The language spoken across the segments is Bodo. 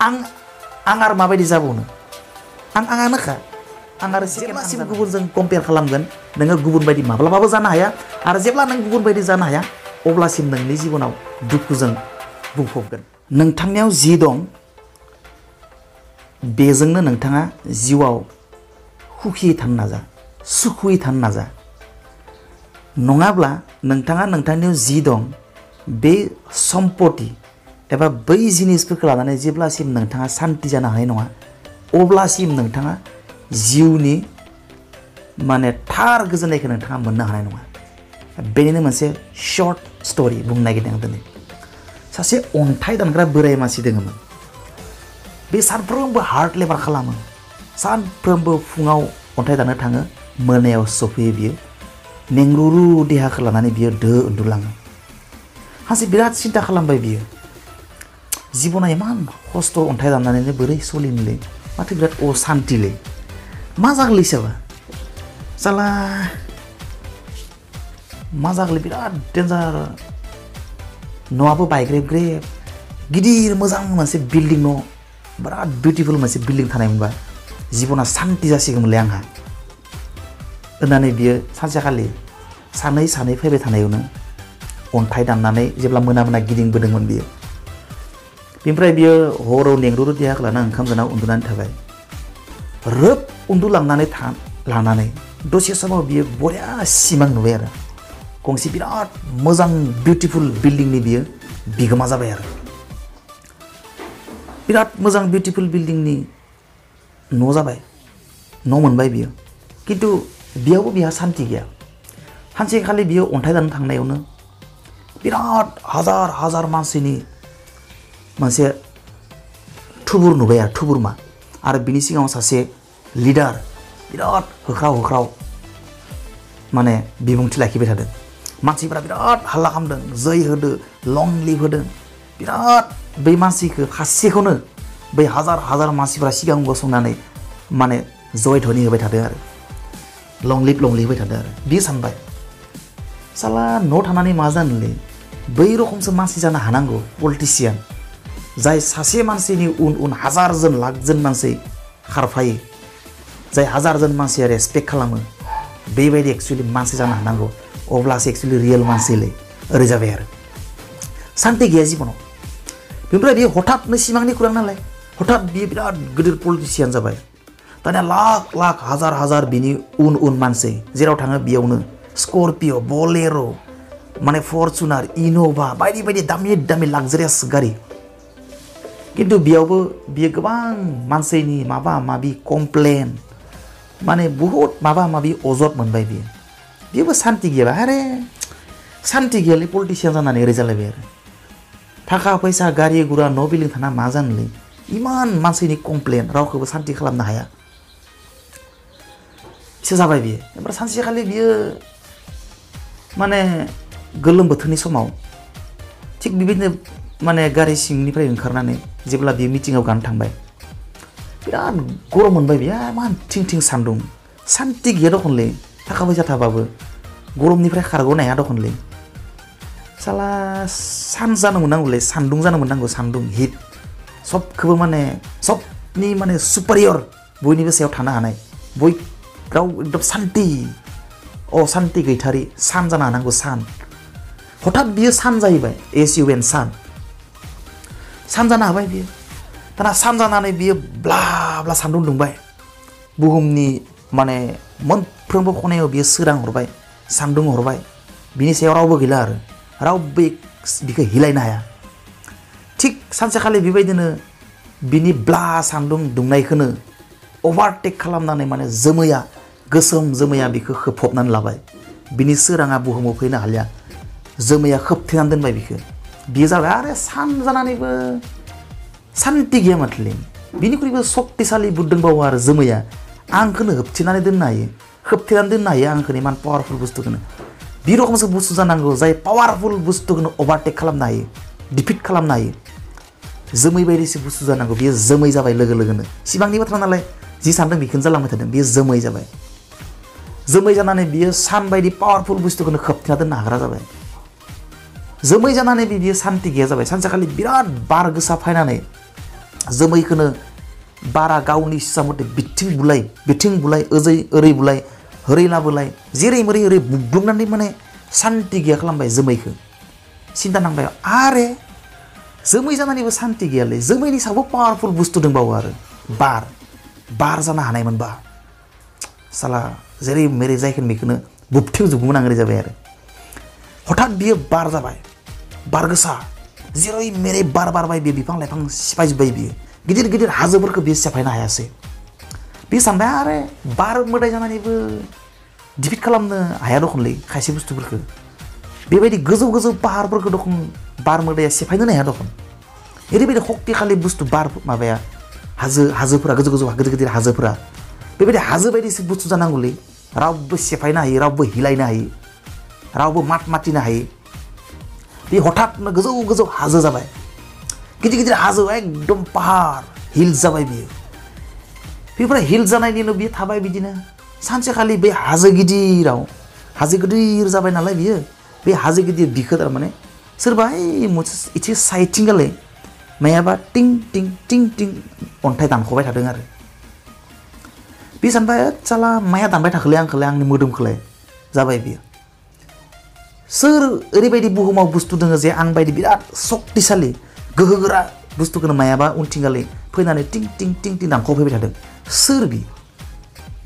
आं आरो माबायदि जाबावनो आंनोखा आं आरो जेब्लासिम गुबुनजों कम्पेयार खालामगोन नोङो गुबुन बायदि माब्लाबाबो जानो हाया आरो जेब्ला नों गुबुन बायदि जानो हाया अब्लासिम नोंनि जिबनाव दुखुजों बुंफबगोन नोंथांनियाव जि दं बेजोंनो नोंथाङा जिउआव सुखियै थानो नाजा सुखुयै थानो नाजा नङाब्ला नोंथाङा नोंथांनियाव जि दं बे सम्पति एबा बै जिनिसफोरखौ लानानै जेब्लासिम नोंथाङा सान्ति जानो हानाय नङा अब्लासिम नोंथाङा जिउनि माने थार गोजोननायखौ नोंथाङा मोननो हानाय नङा बेनिनो मोनसे शर्ट स्ट'रि बुंनो नागिरदों आं दिनै सासे अन्थाइ दानग्रा बोराय मानसि दङमोन बे सानफ्रोमबो हार्ड लेबार खालामो सानफ्रोमबो फुङाव अन्थाइ दाननो थाङो मोनायाव सफैयो बियो मेंरुरु देहाखौ लानानै बियो उन्दुलाङो हांसो बिराद सिन्था खालामबाय बियो जिबना इमान खस्थ' अन्थाइ दाननानैनो बोरै सोलिनोलै माथो बिराद असान्तिलै मा जागोनलै साबा साला मा जागोनलै बिराद डेन्जार न'आबो बायग्रेब गिदिर मोजां मोनसे बिल्डिं न' बिराद बिउटिफुल मोनसे बिल्डिं थानायमोनबा जिबना सान्ति जासिगौमोनलै आंहा होननानै बियो सानसेखालि सानै फैबाय थानायावनो अन्थाइ दाननानै जेब्ला मोना गिदिंबोदोंमोन बियो बेनिफ्राय बियो हराव मेंरुरु देहाखौ लाना ओंखाम जाना उन्दुनानै थाबाय रोब लानानै दसे समाव बियो बरिया सिमां नुबाय आरो गंसे बिराद मोजां बिउटिफुल बिल्डिंनि बियो बिगोमा जाबाय आरो बिराद मोजां बिउटिफुल बिल्डिंनि न' जाबाय न' मोनबाय बियो खिन्थु बेयावबो बिहा सान्ति गैया सानसेखालि बियो अन्थाइ दाननो थांनायावनो बिराद हाजार मानसिनि मोनसे थुबुर नुबाय आरो थुबुरमा आरो बिनि सिगाङाव सासे लिडार बिराद होख्राव माने बिबुंथि लाखिबाय थादों मानसिफोरा बिराद हाल्ला खालामदों जै होदो लं लिभ होदों बिराद बै मानसिखौ खासेखौनो बै हाजार मानसिफोरा सिगां गसंनानै माने जय ध्वनि होबाय थादों आरो लं लिभ होबाय थादों आरो बियो सानबाय साला न' थानानै मा जानोलै बै रखमसो मानसि जानो हानांगौ पलिटिसियान जाय सासे मानसिनि उन हाजारजन लाखजन मानसि खारफायो जाय हाजारजन मानसिया रेसपेक्ट खालामो बेबायदि एक्चुअलि मानसि जानो हानांगौ अब्लासो एक्चुअलि रियेल मानसिलै ओरै जाबाय आरो सान्ति गैया जिबनाव बेनिफ्राय बियो हठातनो सिमांनि खुरां नालाय हठात बियो बिराद गिदिर पलिटिसियान जाबाय दानिया लाख हाजार बिनि उन मानसि जेराव थाङो बेयावनो स्कर्पिय' बलेर' माने फर्चुनार इन'भा बायदि दामि लाक्जारियास गारि खिन्थु बेयावबो बियो गोबां मानसिनि माबा-माबि कमप्लेन माने बहुत माबा-माबि अजद मोनबाय बेयोबो सान्ति गैयाबा आरे सान्ति गैयालै पलिटिसियान जानानै ओरै जालायबाय आरो थाखा फैसा गारि गुरा न' बिल्डिं थाना मा जानोलै इमान मानसिनि कमप्लेन रावखौबो सान्ति खालामनो हाया सो जाबाय बियो ओमफ्राय सानसेखालि बियो माने गोलोम बोथोरनि समाव थिग बेबायदिनो माने गारि सिंनिफ्राय ओंखारनानै जेब्ला बियो मिटिंआव गानो थांबाय बिराद गरम मोनबाय बियो मान थिं सान्दुं सान्ति गैया दखनलै थाखा फैसा थाबाबो गरमनिफ्राय खारग'नो हाया दखनलै साला सान जानो मोननांगौलै सान्दुं जानो मोननांगौ सान्दुं हिट सबखौबो माने सबनि माने सुपारियर बयनिबो सायाव थानो हानाय राव एकदम सान्ति गैथारि सान जानो हानांगौ सान हठात बियो सान जाहैबाय SUN सान जानो हाबाय बियो दाना सान जानानै बियो ब्ला सान्दुं दुंबाय बुहुमनि माने मोनफ्रोमबो खनायाव बियो सोरां हरबाय सान्दुं हरबाय बिनि सायाव रावबो गैला आरो रावबो बिखौ हिलायनो हाया थिग सानसेखालि बेबायदिनो बिनि ब्ला सान्दुं दुंनायखौनो अभारटेक खालामनानै माने गोसोम जोमैया बिखौ खोबफबनानै लाबाय बिनि सोराङा बुहुमाव फैनो हालिया जोमैया खोबथेनानै दोनबाय बियो जाबाय आरो सान जानानैबो सान्ति गैया माथोलै बिनिख्रुइबो शक्तिशालि बुट दंबावो आरो जोमैया आंखौनो खोबथेनानै दोननो हायो आंखौनो इमान पावारफुल बुस्थुखौनो बे रखमसो बुस्थु जानांगौ जाय पावारफुल बुस्थुखौनो अभारटेक खालामनो हायो डिफिट खालामनो हायो जोमै बायदिसो बुस्थु जानांगौ बियो जोमै जाबाय लोगोनो सिमांनि बाथ्रा नालाय जि सानदों बेखौनो जालांबाय थादों बियो जोमै जाबाय जोमै जानानै बियो सान बायदि पावारफुल बुस्थुखौनो खोबथेना दोननो हाग्रा जाबाय जोमै जानानै बियो सान्ति गैया जाबाय सानसेखालि बिराद बार गोसा फैनानै जोमैखौनो बारा गावनि इस्सा मथे बिथिं बुलाय ओरै बुलाय ओरै लाबोलाय जेरै मेरै ओरै बुग्लुंनानै माने सान्ति गैया खालामबाय जोमैखौ सिन्था नांबाय आरे जोमै जानानैबो सान्ति गैयालै जोमैनि सायावबो पावारफुल बुस्थु दंबावो आरो बार जानो हानायमोनबा साला जेरै मेरै जायखौनो बेखौनो बुबथिंजोबगौमोन आं ओरै जाबाय आरो हठात बियो बार जाबाय बार गोसा जेरै मेरै बार बारबाय बियो बिफां लाइफां सिफायजोब्बाय बियो गिदिर हाजोफोरखौ बियो सेफायनो हायासै बियो सानबाय आरे बार मोदाय जानानैबो डिफिट खालामनो हाया दखनलै खायसे बुस्थुफोरखौ बेबायदि गोजौ पाहारफोरखौ दखन बार मोदाया सेफायनो हाया दखन ओरैबायदि शक्तिशाली बुस्थु बार माबाया हाजोफोरा गोजौ गिदिर हाजोफोरा बेबायदि हाजो बायदिसो बुस्थु जानांगौलै रावबो सेफायनो हायो रावबो हिलायनो हायो रावबो मातिनो हायो बे हठातनो गोजौ हाजो जाबाय गिदिर हाजो एकदम पाहार हिल्स जाबाय बियो बेनिफ्राय हिल्स जानायनि उनाव बियो थाबाय बिदिनो सानसेखालि बे हाजो गिदिर जाबाय नालाय बियो बे हाजो गिदिर बिखो थारमाने सोरबा इसे साइडथिंगालै मायाबा टिं टिं अन्थाइ दानख'बाय थादों आरो बे सानबाय साला माया दानबाय थाखोलै आंनि मोदोमखौलाय जाबाय बियो सोर ओरैबायदि बुहुमाव बुस्थु दङ जे आं बायदि बिराद शक्तिशाली गोहोगोरा बुस्थुखौनो मायाबा उनथिंगालै फैनानै टिं टिं दानख'फैबाय थादों सोर बियो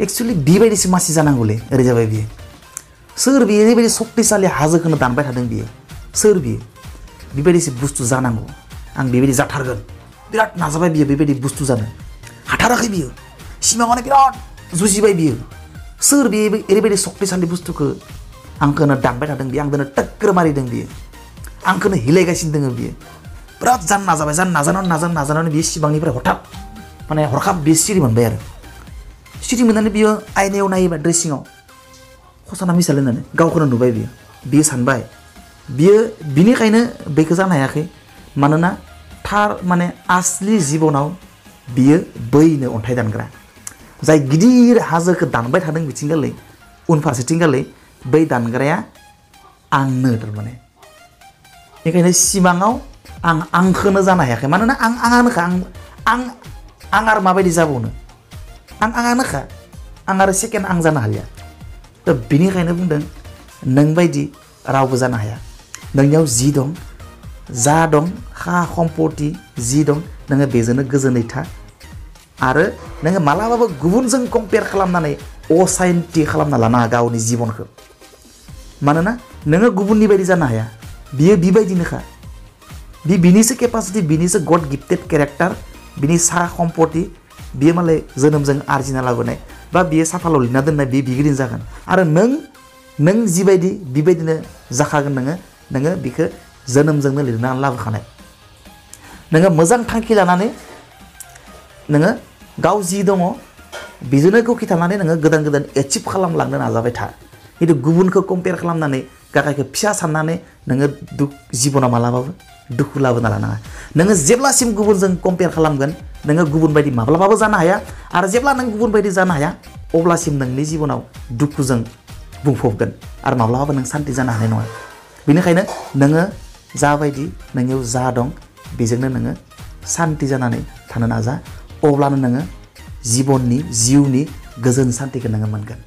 एक्सुवेलि बिबायदिसो मानसि जानांगौलै ओरै जाबाय बियो सोर बियो ओरैबायदि शक्तिशाली हाजोखौनो दानबाय थादों बियो सोर बियो बेबायदिसो बुस्थु जानांगौ आं बेबायदि जाथारगोन बिराद नाजाबाय बियो बेबायदि बुस्थु जानो हाथाराखै बियो सिमाङावनो बिराद जुजिबाय बियो सोर बियो ओरैबायदि शक्तिशाली बुस्थुखौ आंखौनो दानबाय थादों बियो आंखौनो टक्कर मारिदों बियो आंखौनो हिलायगासिनो दङ बियो बिराद जानो नाजाबाय नाजानानै बियो सिमांनिफ्राय हठात माने हरखाब बियो सिरि मोनबाय आरो सिरि मोननानै बियो आयनायाव नायोबा ड्रेसिङाव खसाना मिसाल होननानै गावखौनो नुबाय बियो सानबाय बियो बिनिखायनो बेखौ जानो हायाखै मानोना थार माने आसलि जिबनाव बियो बैनो अन्थाइ दानग्रा जाय गिदिर हाजोखौ दानबाय थादों बिथिंगालै उनफारसेथिंगालै बै दानग्राया आंनो थारमाने बेखायनो सिमाङाव आंखौनो जानो हायाखै मानोना आंआनोखा आं आरो माबायदि जाबावनो आंआनोखा आं आरो सेकेन्ड आं जानो हालिया दा बिनिखायनो बुंदों नों बायदि रावबो जानो हाया नोंनियाव जि दं जा दं हा सम्पति जि दं नोङो बेजोंनो गोजोनै था आरो नोङो मालाबाबो गुबुनजों कम्पेयार खालामनानै असान्ति खालामना लानाङा गावनि जिबनखौ मानोना नोङो गुबुननि बायदि जानो हाया बियो बिबायदिनोखा बिनिसो केपासिटि बिनिसो गड गिफ्टेड केरेक्टार बिनि सा सम्पति बियो मालाय जोनोमजों आरजिना लाबोनाय बा बियो साफालाव लिरना दोननाय बे बिगिरिन जागोन आरो नों जिबायदि बिबायदिनो जाखागोन नोङो बिखौ जोनोमजोंनो लिरना लाबोखानाय नोङो मोजां थांखि लानानै नोङो गाव जि दङ बेजोंनो गखि थानानै नोङो गोदान एचिभ खालामलांनो नाजाबाय था खिन्थु गुबुनखौ कम्पेयार खालामनानै गागायखौ फिसा साननानै नोङो जिबनाव मालाबाबो दुखु लाबोना लानाङा नोङो जेब्लासिम गुबुनजों कम्पेयार खालामगोन नोङो गुबुन बायदि माब्लाबाबो जानो हाया आरो जेब्ला नों गुबुन बायदि जानो हाया अब्लासिम नोंनि जिबनाव दुखुजों बुंफबगोन आरो माब्लाबाबो नों सान्ति जानो हानाय नङा बेनिखायनो नोङो जाबायदि नोंनियाव जा दं बेजोंनो नोङो सान्ति जानानै थानो नाजा अब्लानो नोङो जिउनि गोजोन सान्तिखौ नोङो मोनगोन